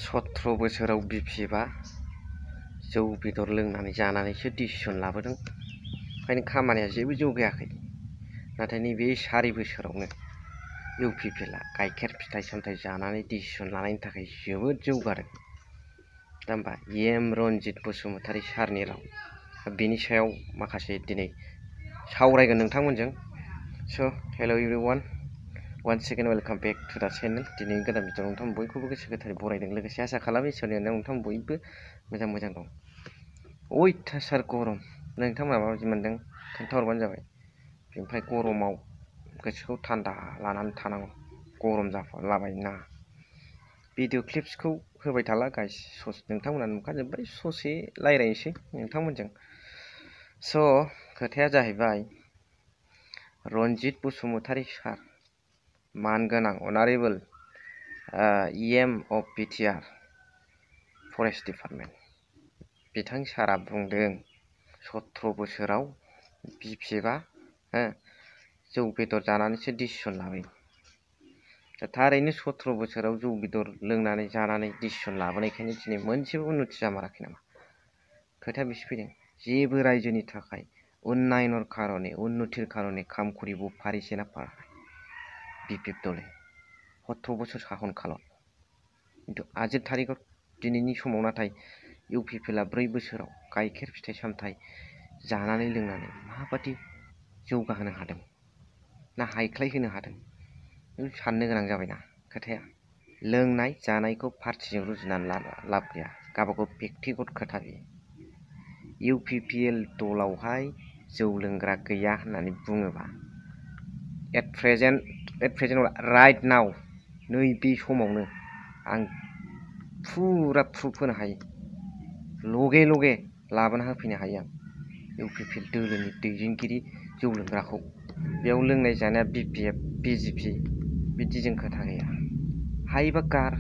17 बोसोराव बिफिबा जौ बेदर लोंनानै जानानैसो डिसिसन लाबोदों। ओंखायनो खामानिया जेबो जौगायाखै। नाथाय नैबे 4 बोसोरावनो इउपिपिएलआ गाइखेर फिथाइ सामथाइ जानानै डिसिसन लानायनि थाखाय जोबोद जौगादों। दा होमबा एम रनजित बसुमतारी सारनि राव बेनि सायाव माखासे दिनै सावरायगोन नोंथांमोनजों। So' hello' everyone, one second welcome back to the channel. दिनै गोदान भिडिअ नोंथां बयखौबो गोसो गोथारै बरायदों। लोगोसे आसा खालामो इसोरनि अननायाव नोंथां बयबो मोजां दं। अयथासार गरम, नोंथांमोना माबायदि मोनदों खोन्थाहरबानो जाबाय। ओमफ्राय गरमाव गोसोखौ थान्दा लानानै थानांगौ, गरम जाफालाबाय ना। भिडिअ क्लिप्सखौ होबाय थाला गाइस, नोंथांमोना नुखाजोब्बाय। ससे रायज्लायनोसै नोंथांमोनजों। स' खोथाया जाहैबाय रनजित बसुमतारी सार, मानगोनां अनारेबल EM of BTR forest department, बिथां सारा बुंदों 17 बोसोराव बिफिबा जौ बेदर जानानैसो डिसिसन लाबोयो। दा थारैनो 17 बोसोराव जौ बेदर लोंनानै जानानै डिसिसन लाबोनायखायनो दिनै मोनसेबो उन्नति जामाराखै नामा? खोथाया बेसो फैदों। जेबो रायजोनि थाखाय उन्नायनर कारणे उन्नतिर कारणे काम करिब पारिसे ना पारा बिपिएफ दले 17 बोसोर साहन खालाम। खिन्थु आजिर थारिखआव दिनैनि समाव नाथाय इउपिपिएलआ 4 बोसोराव गाइखेर फिथाइ सामथाइ जानानै लोंनानै माबादि जौगाहोनो हादों ना हायख्लाय होनो हादों, साननो गोनां जाबायना खोथाया। लोंनाय जानायखौ पार्टिजों रुजुनानै लाब गैया, गावबागाव बेक्तिगत खोथा बेयो। इउपिपिएल दलावहाय जौ लोंग्रा गैया होननानै बुङोबा एट प्रेजेन्ट राइट नाउ नैबे समावनो आं फुरा प्रुफ होनो हायो, लगे लाबोना होफैनो हायो आं। इउपिपिएल दोलोनि दैदेनगिरि जौ लोंग्राखौ बेयाव लोंनाय जानाया बिपिएफ बिजेपि बिदिजों खोथा गैया। हायोबा गार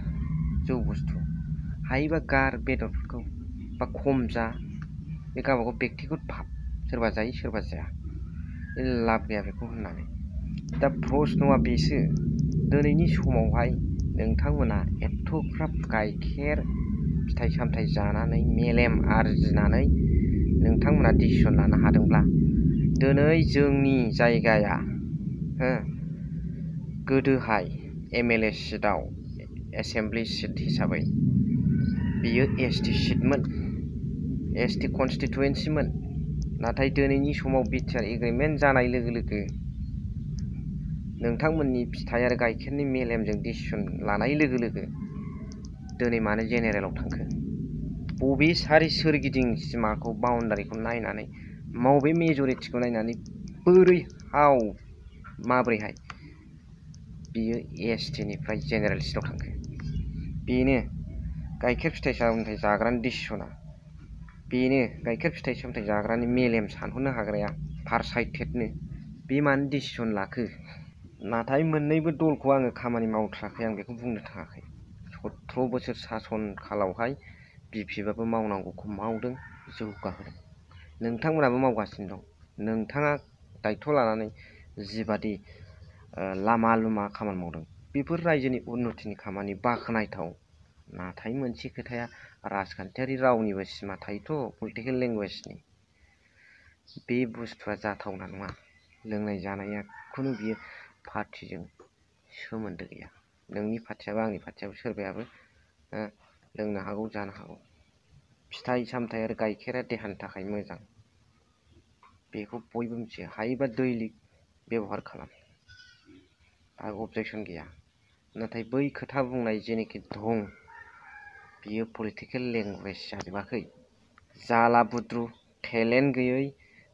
जौ बुस्थु, हायोबा गार बेदरफोरखौ बा खम जा, बे गावबागाव बेक्तिगत भाब, सोरबा जायो सोरबा जाया, लाब गैया बेखौ होननानै। दा प्रश्नआ बेसो, दिनैनि समावहाय नोंथांमोना एथ'ग्राब गाइखेर फिथाइ सामथाइ जानानै मेलेम आरजिनानै नोंथांमोना डिसिसन लानो हादोंब्ला दिनै जोंनि जायगाया गोदोहाय MLA सिटआव एसेमब्लि सिट हिसाबै बियो ST सिटमोन, ST कनस्टिटुवेन्सिमोन। नाथाय दिनैनि समाव बिटिआर एग्रिमेन्ट जानाय लोगो लोगो नोंथांमोननि फिथाइ आरो गाइखेरनि मेलेमजों डिसिसन लानाय लोगो लोगो दिनै मानो जेनेरेलाव थांखो? बबे सारि सोरगिदिं सिमाखौ बाउन्डारिखौ नायनानै, बबे मेजरिटिखौ नायनानै बोरै माब्रैहाय बियो ST निफ्राय जेनेरेल सिटआव थांखो? बेनो गाइखेर फिथाइ सामथाइ जाग्रानि डिसिसना, बेनो गाइखेर फिथाइ सामथाइ जाग्रानि मेलेम सानहरनो हाग्राया फारसाइटेडनो बे मानो डिसिसन लाखो? नाथाय मोननैबो दलखौ आङो खामानि मावथ्राखै, आं बेखौ बुंनो थाङाखै। 17 बोसोर सासन कालावहाय बिपिएफआबो मावनांगौखौ मावदों, जौगाहोदों। नोंथांमोनाबो मावगासिनो दं। नोंथाङा दायथ' लानानै जिबादि लामा लुमा खामानि मावदों, बेफोर रायजोनि उन्नतिनि खामानि बाख्नायथाव। नाथाय मोनसे खोथाया, राजखान्थियारि रावनिबो सिमा थायोथ', पलिटिकेल लेंगुवेजनि। बे बुस्थुआ जाथावना नङा। लोंनाय जानाया खुनु बियो पार्टिजों सोमोन्दो गैया। नोंनि पार्टियाबो आंनि पार्टियाबो सोरबायाबो लोंनो हागौ, जानो हागौ। फिथाइ सामथाइ आरो गाइखेरा देहानि थाखाय मोजां, बेखौ बयबो मिथियो। हायोबा दैलिक बेब'हार खालाम, आरो अबजेक्सन गैया। नाथाय बै खोथा बुंनाय जेनोखि दं, बियो पलिटिकेल लेंगुवेज जाजोबाखै। जाला बुद्रु, टेलेन्ट गैयै,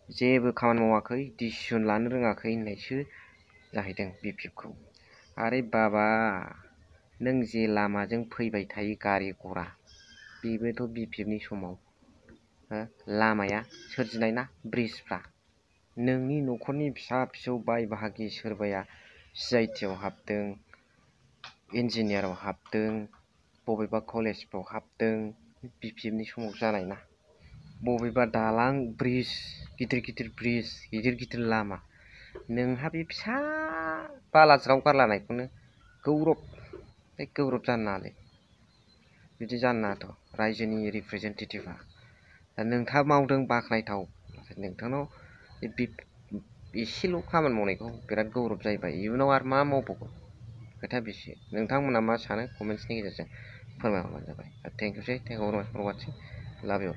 जेबो खामानि मावाखै, डिसिसन लानो रोङाखै होननायसो जाहैदों बिपिएफखौ। आरे बाबा, नों जे लामाजों फैबाय थायो गारि घरा, बेबोथ' बिपिएफनि समाव लामाया सोरजिनाय ना, ब्रिजफ्रा। नोंनि न'खरनि फिसा फिसौ बाय बाहागि सोरबाया CIT आव हाबदों, इन्जिनियाराव हाबदों, बबेबा कलेजफ्राव हाबदों, बिपिएफनि समाव जानाय ना। बबेबा दालां, ब्रिज, गिदिर ब्रिज, गिदिर लामा, नोंहा बे फिसा बालाज्राव गारलानायखौनो गौरब जानो नाङालै। बिदि जानो नाङाथ' रायजोनि रिप्रेजेन्टेटिभआ। दा नोंथाङा मावदों बाख्नायथाव, नोंथांनाव एसेल' खामानि मावनायखौ बिराद गौरब जायोबा इयुनाव आरो मा मावबावगोन खोथाया बेसो। नोंथांमोना मा सानो कमेन्ट्सनि गेजेरजों फोरमायहरबानो जाबाय। थेंक इउ भेरि माच फर वाचिं, लाभ इउ।